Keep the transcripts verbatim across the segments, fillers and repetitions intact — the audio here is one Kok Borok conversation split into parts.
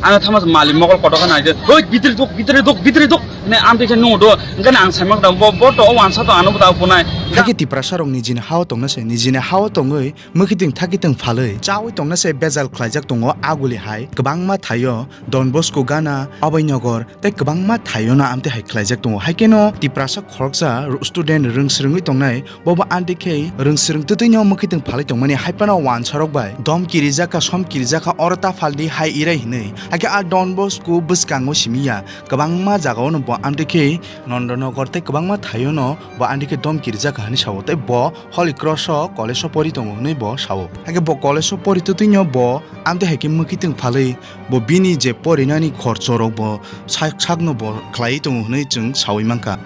Ano thama mali mokol kotor khe naide, "Hoi, bitri duk, bitri duk, bitri duk," hwnwi amtwi khe nung do. Hwnkhe ang saimang da, bo, bo to o wansa to ano bo ta punai. Hakhe Tiprasa rok nijini hao tongna se, nijini hao tongwi mwkhitwng thakitwng phalwi chawi tongna se bejal khlaijak tongo aguli hai. Kwbangma thaio Don Bosco Gana, Abhainagar tei kwbangma thaio no amtwi hai khlaijak tongo. Haikhe no Tiprasa khoroksa student rwng swrwngwi tongnai. Bobo anti khe rwng swrwng twtwi no mwkhitwng phalwi tongmani hai phano wansarok bai dom kirijak kha, som kirijak kha, oro ta phaldi hai irai hinwi. Hakhe a Don Bosco bwskango simi ya, kwbangma jagao no bo anti khe Nondonogor tei kwbangma thaio no bo anti khe dom kirijak kha hinwi sao. Tei bo Holy Cross o college o pori tongo hinwi bo sao. Hakhe bo college o pori twtwi no bo amtwi hai khe mwkhitwng phalwi bo bini je porinani khorchorok bo sak sakno bo khlaiwi tongo hwnwi chwng saui mankha.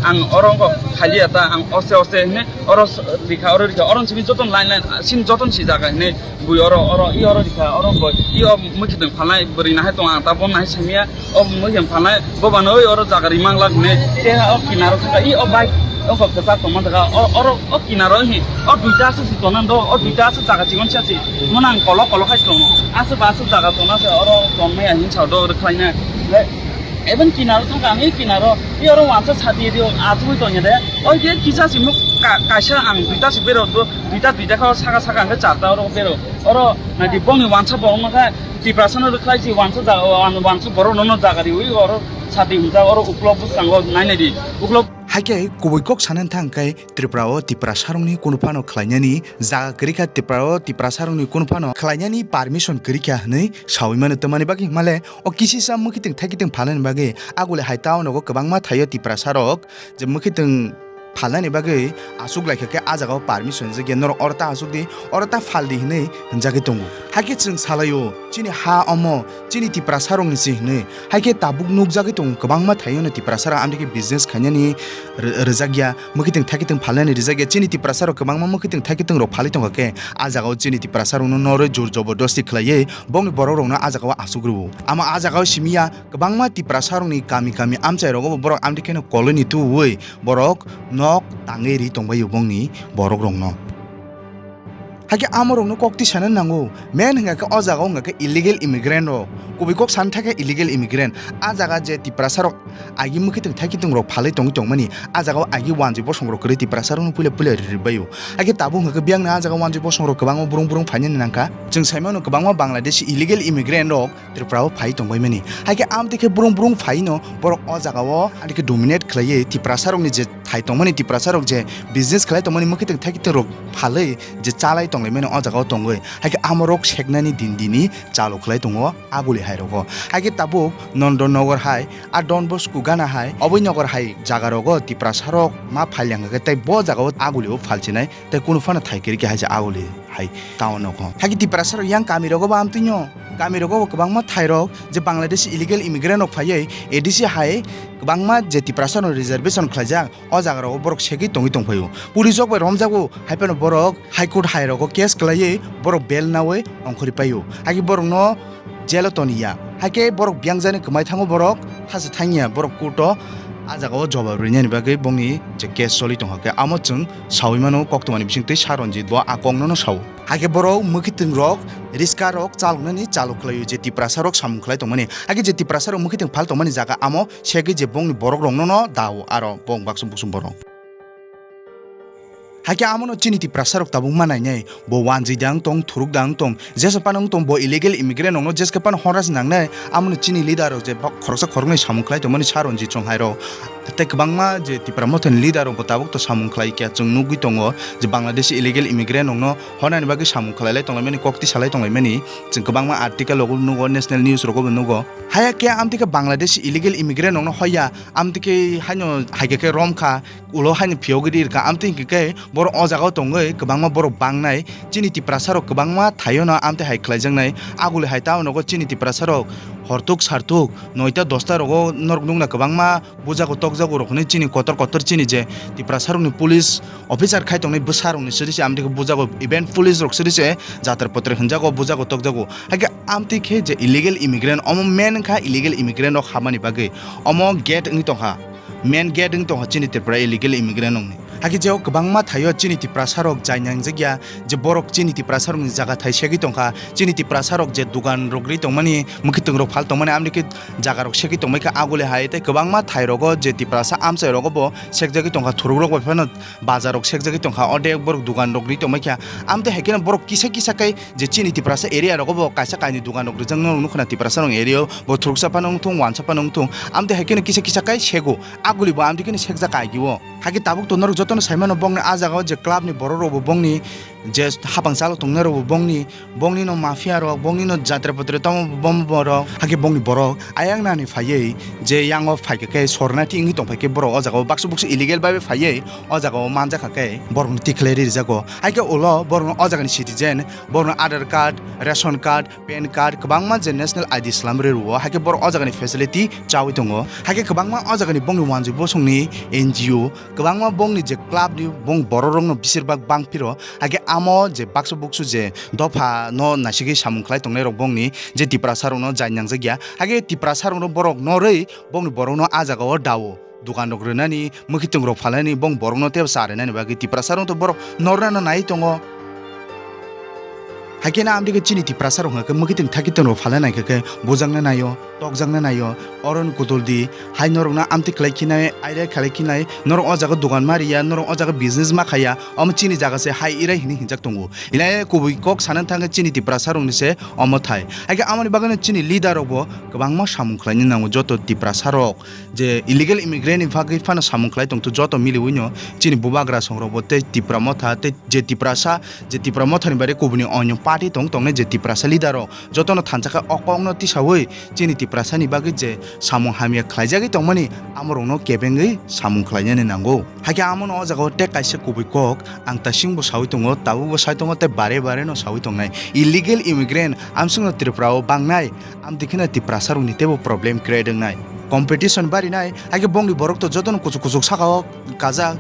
Ang oro wngkha khaliya ta, ang ose ose hwnwi oro s-, rikha, oro rikha, oro simi joto line line, sini joto si jaga hwnwi bui oro, oro, i oro rikha, oro bo, i o mwkhitwng phalnai bwrwi nahai tongo, ang ta bo nahai simiya, o mwkhitwng phalnai bo bano oi oro jaga rimang lak hwnwi, te o kinaro thangkha, i o bike wngkha kwchak tongma thangkha, o, oro o kinaro hi, o duita aswk si tongna do, o duita aswk jaga chikon si asi, mono ang kolok kolok hai tongo, aswk ba aswk jaga tongna se oro tongmaya hinwi sa do, oro khlaina. Even kinaro thangkha ang, i kinaro, i oro wansa sadi rio, atugwi tongya de. Oi je kisa si muk ka-, kaisa ang duita si bero, duita, duita kha saka saka ang charta oro bero. Oro naidi bongni wansa borok no kha Tiprasa no rwkhlai si wansa jaga, wan-, wansa borok no, no jaga riwi oro sadi hwnjak oro uklok bwskango nai naidi. Uklok. Haikhe kubui kok sanani thang khe Tripura o Tiprasa rokni kunu phano khlainani jaga kwrwi kha, Tripura o Tiprasa rokni kunu phano khlainani permission kwrwi kha hwnwi saui mano. Tamani bagwi himale o kisisa mwkhitwng thaikitwng phalnani bagwi agule hai town nogo kwbangma thaio Tiprasa rok je mwkhitwng phalnani bagwi aswk laikha khe a jagao permission rijak ya, norok oro ta aswk di, oro ta phal di hinwi hwnjagwi tongo. Hakhe chwng salaio chini ha omo chini Tiprasa rokni se hinwi. Hakhe tabuk nukjagwi tongo kwbangma thaio no Tiprasa rok amtwi khe business khainani ri-, rijak ya, mwkhitwng thaikitwng phalnani rijak ya. Chini Tiprasa rok kwbangma mwkhitwng thaikitwng rok phalwi tongkha khe a jagao chini Tiprasa rokno norwi jor jobordosti khlaiwi bongni borok rokno a jagao aswk rwo. Amo a jagao simi ya. Kwbangma Tiprasa rokni kami kami amchai rogo bo borok amtwi kheno colony tuwi borok nok tangwi ri tongbaio bongni borok rokno. Hakhe amo rokno kok tisana nango, main hwnkha khe o jaga o hwnkha khe illegal immigrant rok, kubui kok sana thakhe illegal immigrant. A jaga je Tiprasa rok agi mwkhitwng thaikitwng rok phalwi tongwi tongmani, a jaga o agi wanjwi bosong rok kwrwi Tiprasa rokno puila puila ri ri baio. Hakhe tabuk hwnkha khe biyang ni a jaga wanjwi bosong rok kwbangma brung brung phainani nangkha. Chwng saimano kwbangma Bangladeshi illegal immigrant rok Tripura o phai tongbaimani. Haikhe amtwi khe brung brung phaino borok o jaga o amtwi khe dominate khlaiwi Tiprasa rokni je thai tongmani, Tiprasa rok je business khlai tongmani, mwkhitwng thaikitwng rok phalwi je chalai tonglaimani o jaga o tongwi. Haikhe amorok seknani din dini chalo khlai tongo aguli hai rogo. Haikhe tabuk Nondon Nogor hai, a Don Bosco Gana hai, Aboi Nogor hai jaga rogo Tiprasa rok ma phailyang khe tei bo jaga o aguli o phalchinai. Tei kunu phano thai kwrwi khe hai je aguli hai town o kho. Hakhe Tiprasa rok yang kami rogo bo amtwino, kami rogo bo kwbangma thai rok je Bangladesh illegal immigrant rok phaiwi A D C hai kwbangma je Tiprasa rok reservation khlaijak, o jaga rogo borok segwi tongwi tongphaio. Police rok bai romjago, hai phano borok High Court hai rogo case kwlaiwi borok bail nawi ongkhorwi paio. Hakhe borok no jail o toniya. Hakhe borok biyang jani kwmai thango borok thasi thangya borok court o a jaga o jobab rinani bagwi bongni je case choli tongkha khe amo chwng saui mano koktwmani bisingtwi Saronjit bo a kokno no sao. Hakhe borok mwkhitwng rok riska rok chaloknani chalok khlaio je Tiprasa rok samung khlai tongmani. Hakhe je Tiprasa rok mwkhitwng phal tongmani jaga amo segwi je bongni borok rokno no dao aro bong baksa buksum borok. Hakhe amono chini Tiprasa rok tabuk ma nainai, bo wanjwi da wng tong, thuruk da wng tong, jesa phano wng tong, bo illegal immigrant rokno jeska phano horna se nangnai, amono chini leader rok je bak khoroksa khoroknwi samung khlai tongmani Saronjit Chonghai rok. Tei kwbangma je Tipra Mothani leader rok bo tabuk to samung khlai khe chwng nugwi tongo je Bangladeshi illegal immigrant rokno hornani bagwi samung khlai lai tonglaimani, kok tisa lai tonglaimani chwng kwbangma article rogo nugo, national news rogo bo nugo. Haya khe amtwi khe Bangladeshi illegal immigrant rokno hoya, amtwi khe haino hai khe khe rom kha, ulo haino phiyogwi ri rwkha, amtwi hwnkhe khe borok o jaga o tongwi kwbangma borok bangnai. Chini Tiprasa rok kwbangma thaio no amtwi hai khlaijaknai. Aguli hai ta nogo chini Tiprasa rok hortuk sartuk noita dosta rogo norok nukna kwbangma bujago tokjago rok hinwi chini kotor kotor chini je Tiprasa rokni police officer khai tongnai bwsa rokni siri se amtwi khe bujago, even police rok siri se jatar potre hwnjago, bujago tokjago. Hakhe amtwi khe je illegal immigrant, omo main wngkha illegal immigrant rok habmani bagwi. Omo gate wngwi tongkha. Main gate wng tongkha chini Tripura illegal immigrant rokni. Hakhe jeo kwbangma thaio chini Tiprasa rok jai nangjakya, je borok chini Tiprasa rokni jaga thai segwi tongkha, chini Tiprasa rok je dugan rok ri tongmani, mwkhwtwng rok phal tongmani, amni khe jaga rok segwi tongmai kha aguli hai, tei kwbangma thai rogo je Tiprasa amchai rogo bo sekjagwi tongkha, thuruk rok bai phano bazar rok sekjagwi tongkha, ode borok dugan rok ri tongmai kha, amtwi hai kheno borok kisa kisa kai je chini Tiprasa area rogo bo kaisa kainwi dugan rok rijak norok nukho na Tiprasa rok area o bo thuruksa phano wngthung, wansa phano wngthung, amtwi hai kheno kisa kisa kai sego. Aguli bo amtwi kheno sekjak kaigio. Hakhe tabuk to norok jotono saimano bongni ah jagao je club ni borok rok bo bongni je hapang chalo tongnai rok bo bongni, bongni no mafia rok, bongni no jatra patra tamo bom borok. Hakhe bongni borok ayang nani phaiwi je yango phaikha khe sornathi wngwi tongphai khe borok o jagao baksa buksa illegal bai phaiwi o jagao manjakha khe borokno tikhlai rijago. Hakhe ulo borokno o jagani citizen, borokno Aadhaar card, ration card, pan card, kwbangma je national I D swlamwi rwo, hakhe borok o jagani facility chawi tongo. Hakhe kwbangma o jagani bongni wanjwi bosongni N G O, kwbangma bongni je club ni bong borok rokno besirbak bang phiro, hakhe amo je baksa buksu je dopha no naisigwi samung khlai tongnai rok bongni je Tiprasa rokno jai nangjak ya, hakhe Tiprasa rokno borok norwi bongni borokno ah jagao dao. Dukan rok rwnani, mwkhwtwng rok phalnani, bong borokno tei cha rwnani bagwi Tiprasa rok to borok nornano nai tongo. Haikhe na amtwi khe chini Tiprasa rok hwnkhe mwkhwtwng thakhwtwng rok phalna naikha khe bujakna naio, tokjakna naio, oro ni kudul di, hai norokno amtwi khlai khinai, airai khlai khinai, norok o jaga dukan mariya, norok o jaga business ma khaiya, omo chini jaga se hai irai hinwi hinjak tongo. Ilai kubui kok sana thangkhe chini Tiprasa rokni se omo thai. Haikhe amoni bagwino chini leader rok bo kwbangma samung khlaina nango joto Tiprasa rok. Je illegal immigrant ni bagwi phano samung khlai tongthu joto miliwino chini bubagra songrokbo tei Tipra Motha tei je Tiprasa, je Tipra Mothani baire kubuni onyo party tong tongnai je Tiprasa leader rok jotono thansa khe o kokno tisawi chini Tiprasani bagwi je samung hamya khlaijagwi tongmani amorokno kebengwi samung khlainani nango. Hakhe amono o jagao tei kaisa kubui kok ang tasingbo sawi tongo, tabukbo sai tongo tei bare bare no sawi tongnai. Illegal immigrant amsongno Tripura o bangnai, amtwi kheno Tiprasa rokni teibo problem create wngnai. Competition barinai, hakhe bongni borok to jotono kuchuk kuchuk saka o kajak.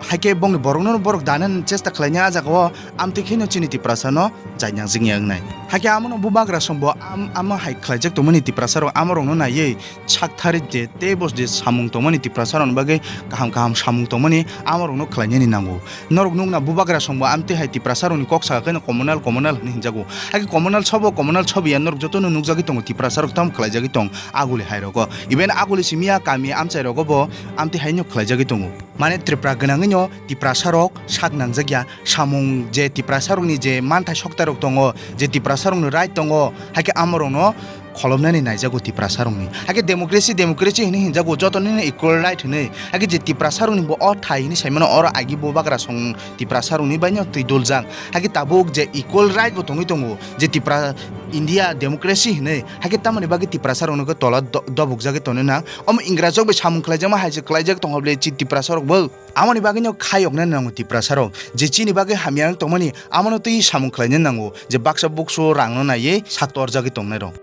Hakhe bongni borokno borok danani chesta khlainai a jagao, amtwi kheno chini Tiprasa no jainang jingya wngnai. Hakhe amono bubagra songbo am-, amo hai khlaijak tongmani Tiprasa rok amorokno naiwi sak thari je teibo je samung tongmani Tiprasa rokni bagwi kaham kaham samung tongmani amorokno khlainani nango. Norok nukna bubagra songbo amtwi hai Tiprasa rokni kok saka kheno communal communal hinwi hinjago. Hakhe communal sobo communal sobo ya norok jotono nukjagwi tongo Tiprasa rok tamo khlaijagwi tong aguli hai rogo. Even aguli simiya kami amchai rogo bo amtwi haino khlaijagwi tongo. Mane Tripura gwnangwino Tiprasa rok sak nangjak ya, samung je Tiprasa rokni je manthai sokta rok tongo, je Tiprasa rokni right tongo, hakhe amorokno kholopnani naijago Tiprasa rokni. Hakhe democracy, democracy hinwi hinjago, jotonino equal right hinwi. Hakhe je Tiprasa rokni bo o thai hinwi saimano oro agi bubagra song Tiprasa rokni baino twi duljak. Hakhe tabuk je equal right bo tongwi tongo, je Tipra India democracy hinwi. Hakhe tamoni bagwi Tiprasa rokno khe tola do-, dobukjagwi tonwi nang. Omo Ingrajrok bai samung khlaijakma hai se khlaijak tongkha bole chi Tiprasa rok bo. Amoni bagwino khayokna nango Tiprasa rok. Je chini bagwi hamya wng tongmani, amono twi samung khlaina nango. Je baksa buksu rangno naiwi sak torjagwi tongnai rok.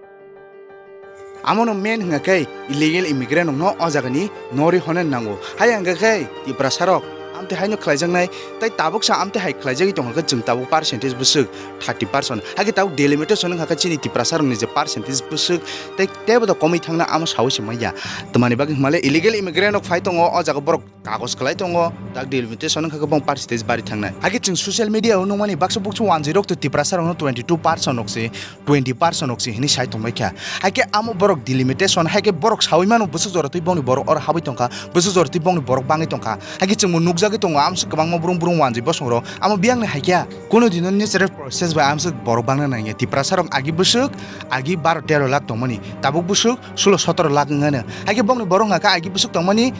Amono main hwnkha khe illegal immigrant rokno o jagani norwi honna nango. Hai hwnkha khe Tiprasa rok amtwi haino khlaijaknai, tei tabuksa amtwi hai khlaijagwi tongkha khe chwng tabuk percentage bwswk thirty percent. Hakhe tabuk delimitation wngkha khe chini Tiprasa rokni je percentage bwswk tei teibo da komwi thangna amo saui se manya. Tamani bagwi hwnmale illegal immigrant rok phai tongo o jaga borok kagoj kwlai tongo, tak delimitation wngkha khe bong percentage bari thangnai. Hakhe chwng social media o nukmani baksa buksa wanjwi rok to Tiprasa rokno twenty two percent rok se, twenty percent rok se hinwi sai tongbai kha. Hakhe amo borok delimitation, hakhe borok saui mano bwswk jora twi bongni borok oro habwi tongkha, bwswk jora twi bongni borok bangwi tongkha. Hakhe chwngbo nukjagwi tongo amswk kwbangma brum brum wanjwi bosong rok. Amo biyangni hakhe kunu dino natural process bai amswk borok bangna nangya. Tiprasa rok agi bwswk, agi baro tero lakh tongmani, tabuk bwswk sulo sotoro lakh wngano. Hakhe bongni borok hwnka khe agi bwswk tongmani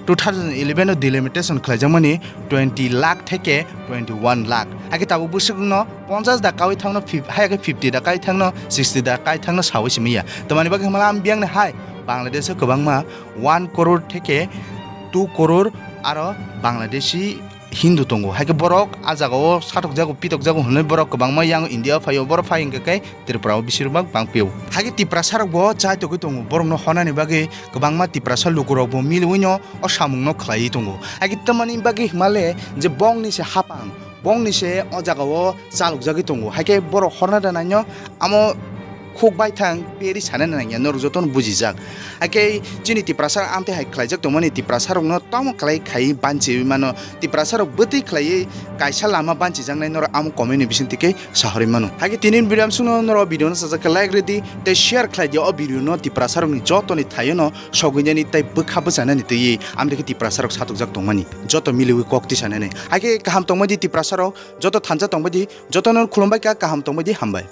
two thousand eleven o delimitation khlaijakmani twenty lakh theke twenty one lakh. Hakhe tabuk bwswkno ponchas da kaui thangno fif-, haya khe fifty da kai thangno, sixty da kai thangno saui simi ya. Tamani bagwi hwnmala ang biyangni hai Bangladesh o kwbangma one crore theke two crore aro Bangladeshi Hindu tongo. Hakhe borok a jagao satokjago, pitokjago hwnwi borok kwbangma yang India o phaio. Borok phai hwnkhe khe Tripura o bisirbak bangphio. Hakhe Tiprasa rok bo chai togwi tongo. Borokno honani bagwi kwbangma Tiprasa lukurok bo miliwino o samungno khlaiwi tongo. Hakhe tamani bagwi hwnmale je bongni se hapang, bongni se o jagao chalokjagwi tongo. Hakhe borok horna da naino amo khuk baithang beri sanani nangya, norok jotono bujijak. Hakhe chini Tiprasa amtwi hai khlaijak tongmani Tiprasarokno tamo khlai khai banchiwi mano, Tiprasarok bwtwi khlaiwi kaisa lama banchijaknai norok amo comment ni bisingtwi khe sahorwi mano. Hakhe tini video amsukno norok video no sajak khe like rwdi tei share khlai di o video no Tiprasarokni jotoni thaio no sogwinani tei bwkha bwchanani twiwi amtwi khe Tiprasarok satokjak tongmani joto miliwi kok tisanani. Hakhe kaham tongmani Tiprasarok joto thansa tongbaidi, jotono khulumbai kha, kaham tongbaidi, hambai.